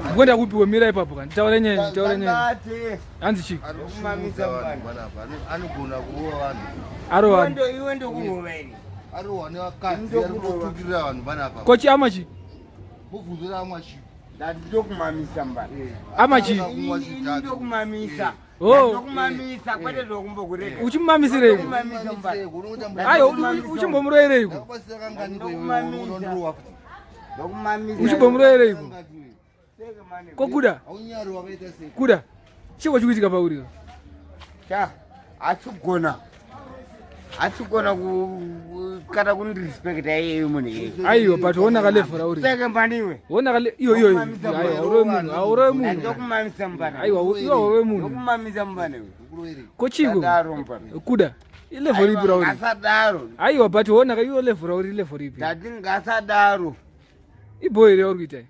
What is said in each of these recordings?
Ndikuenda kupi wemira ipapo kani? Taura nyaya, taura nyaya. Hanzi chii? Anogona kurova vanhu. Arova. Iwe ndokurova ini. Arohwa nevakadzi ari kutukirira vanhu panapa. Kochi ama chi? Mubvunzo amwa chi? Ndati ndokumamisa mbana. Ama chi? Ndokumamisa. Oh. Ndokumamisa kwete zvokumbokurega. Uchimumamisireiko? Ayo uchimbomuroyereiko? Ndokumamisa. Uchimbomuroyereiko? Ko kuda? Kuda. Chiko chikuitika pauri? Cha, achigona. Achigona ku kana kundirespecta iye munhu iye. Aiwa, but wona ka level rauri. Seke mbaniwe. Wona ka iyo iyo iyo. Aiwa, urowe munhu, aurowe munhu. Ndokumamisa mbana. Aiwa, iwe urowe munhu. Ndokumamisa mbana iwe. Ko chiko? Sadaro mbana. Kuda. Ilevel ripi rauri? Ngasadaro. Aiwa, but wona ka iyo level rauri level ripi? Ndati ngasadaro. Iboy here yauri kuita?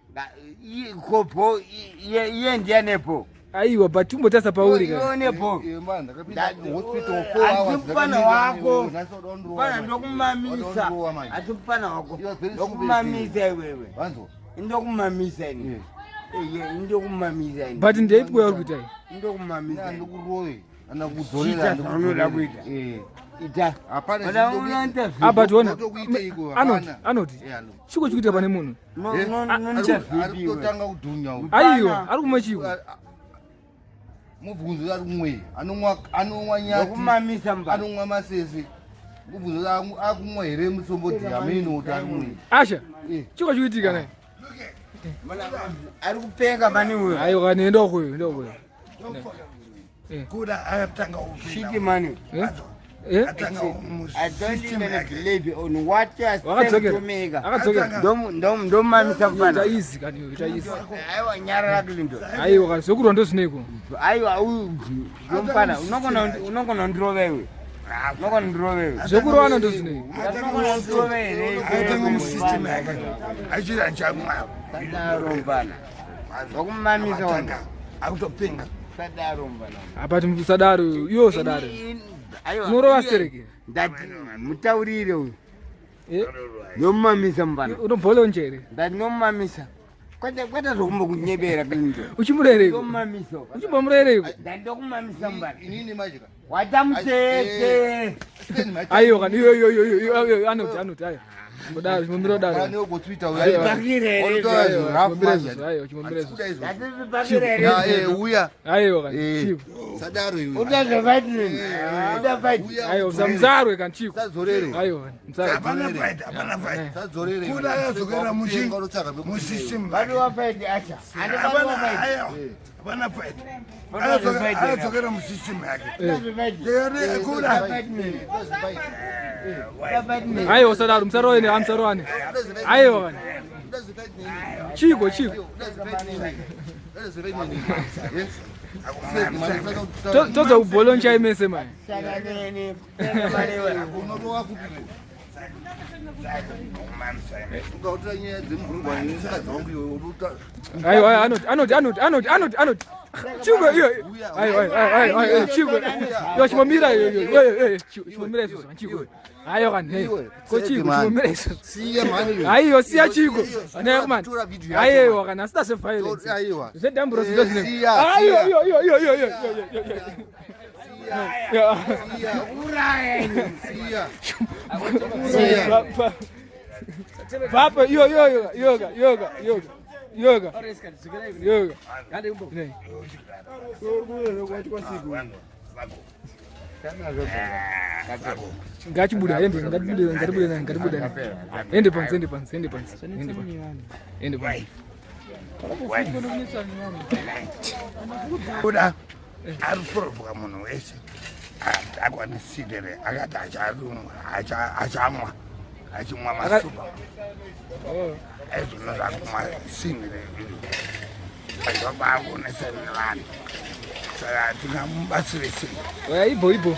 Kopo iye ndianepo. Aiwa, but umbotasa pauri ka. Iwe Ati wako. Pana ndokumamisa. Ati mfana wako. Ndokumamisa iwewe. Ndokumamisa ini. Iye ndokumamisa ini. But ndeipi yauri kuita? Ndokumamisa. Anakudzolela zvaunoda kuita. Ita. Hapana Ah, but wona. Anoti, anoti. Chiko chikuitika pane munhu? Ari kutotanga kudhunya uyu. Aiwa, ari kumwa chiko. Mubvunzo ari kumwei? Anomwa anomwa nyati. Ndokumamisa mbana. Anomwa masese. Mubvunzo akumwa here musombodhi amene kuti ari kumwei? Asha. Chiko chikuitika naye? Ari kupenga mani uyo. Aiwa, kani enda kuyo, enda kuyo. Kuda akatanga Shiti mani. Eh? Eh? Atanga I don't even believe on what you are saying to me. Akadzokera. Akadzokera. Ndomamisa mfana. Ita easy kani, ita easy. Aiwa nyarara Clinton. Aiwa, kani zvokurwa ndozvineiko? Aiwa uyu ndomfana unogona unogona ndirove iwe. Unogona ndirove iwe. Zvokurwana ndozvineiko? Unogona ndirove here. Akatanga musystem yake achiti achamwa. Sadaro mfana. Zvokumamisa wana. Akutopenga. Sadaro mfana. Apa musadaro, iwe usadaro. Aiwa. Unorova stereki. Ndati mutaurire uyu. Eh? Ndomamisa mfana. Unombolonje here? Ndati ndomamisa. Kwete kwete zvokumbokunyebera Clinton. Uchimurereiko? Ndomamisa. Uchimbomurereiko? Ndati ndokumamisa mfana. Inini manje ka. Watamutete. Aiwa kani iyo iyo iyo iyo iyo anoti anoti aiwa. Kudaro chimomira daro. Pane ugotwita uyu. Aiwa. Pakire here. Otoa rafu Chimomira manje. izvozvo, aiwa chimomira izvozvo. Ndatizvipakire here. Eh uya. Aiwa kani Eh. chiko. Sadaro iwe. Uda zvefight nini? Uda fight. Aiwa usamuzarwe kani chiko. Sadzorere. Aiwa kani muzarwe. Hapana fight, hapana fight. Sadzorere. Kuda akadzokera musystem. Vadi wa fight acha. Andi vadi wa Hapana fight. aiwa. Hapana fight. Vadi wa fight. Akadzokera musystem yake. Uda zvefight. Ndikati kuda. Uda fight nini? Uda fight nini? Aiwa usadaro musarowane amusarowane. Aiwa kani. Chiko chiko. Todza kuboloncha imese mai. Saka nini? Kupenga mani iwe. Unorova kupi? Ukautora nyaya dzemubhurugwa nemukadzi wangu iwe unoita Aiwa aiwa anoti anoti anoti anoti anoti anoti. Chiko iyo. Aiwa aiwa aiwa aiwa chiko. Iyo chimomira iyo iyo iyo iyo chimomira izvozvo chiko. Aiwa kani. hey. Ko chiko chimomira izvozvo. siya mhani iwe. Aiwa siya chiko. Naye kumani. Tora video yacho. Aiwa kana asida seviolence. Aiwa. Zvedamburo zvindo zvine. Siya, Aiwa siya. iyo iyo iyo iyo iyo iyo iyo. Siya. Uraya ini. Siya. Siya. Papa iyo iyo iyo yoga yoga yoga yoga yoga. Ne. Ngachibuda ende ngatibude ngatibude naye ngatibude naye. Ende panzi ende panzi ende panzi ende panzi ende panzi. Kuda ari kuprovoka munhu wese akwanisirere akati acharumwa achamwa achimwa masupa aizvona zvakumwa sinire azobakuonesa nevanhu saka tingamubatsire sei Oya ibo ibo.